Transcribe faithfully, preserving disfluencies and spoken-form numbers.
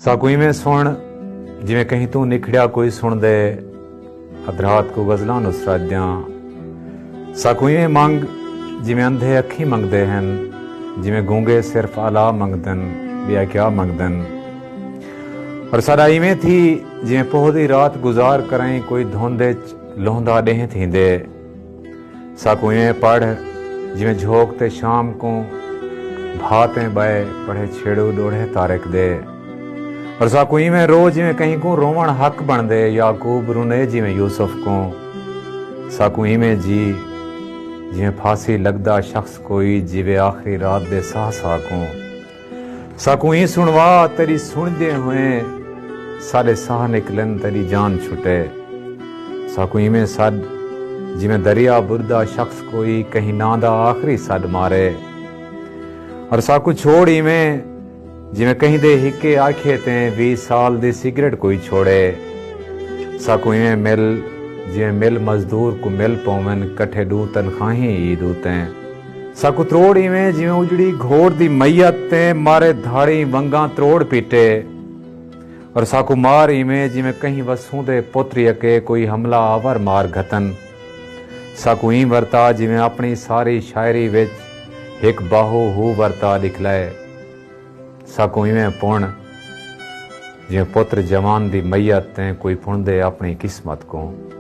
ساکوں ایویں سݨ جیویں کہیں توں نکھڑیا کوئی سݨدے، ادھ رات کوں غزلاں نصرت دیاں۔ ساکوں ایویں منگ جیویں اندھے اکھیں منگدے ہن، جیویں گونگے صرف الا منگدن، ٻیا کیا منگدن؟ اور ساݙا ایویں تھی جیویں پوہ دی رات گزار کرائیں کوئی دھند اچ لہندا ݙینہہ تھیندے۔ ساکوں ایویں پڑھ جیویں جھوک تے شام کوں بھا تیں ٻئے پڑھے چھیڑو ݙوہڑے طارق دے۔ اور ساکوں ایویں رو جیویں کہیں کوں رووݨ حق بݨدے، یعقوب رونے جیویں یوسف کوں۔ ساکوں ایویں جی جیویں پھاسی لڳدا شخص کوئی جیوے آخری رات دے ساہ ساہ کوں۔ ساکوں ایں سݨوا تیݙی سݨدیں ہوئیں ساݙے ساہ نکلن، تیݙی جان چھٹے۔ ساکوں ایویں سݙ جیویں دریا ٻݙدا شخص کوئی کہیں ناں دا آخری سݙ مارے۔ اور ساکوں چھوڑ ایویں جیویں کہیں دے ہکے آکھے تیں ویہہ سال دی سگریٹ کوئی چھوڑے۔ ساکوں ایویں مل جیویں مل مزدور کوں مل پوون، کٹھے ݙو تنخواہیں عید اتے۔ ساکوں تروڑ ایویں جیویں اجڑی گھوڑ دی میت تے مارے دھاڑیں ونگاں تروڑ پیٹے۔ اور ساکوں مار ایویں جیویں کہیں وسوں دے پتر یکے کوئی حملہ آور مار گھتن۔ ساکوں ایں ورتا جیویں اپݨی ساری شاعری وچ ہک باہو ہو ورتا ݙکھلائے۔ ساکوں ایویں پݨ جیویں پتر جوان دی میت تیں کوئی پݨدے اپݨی قسمت کوں۔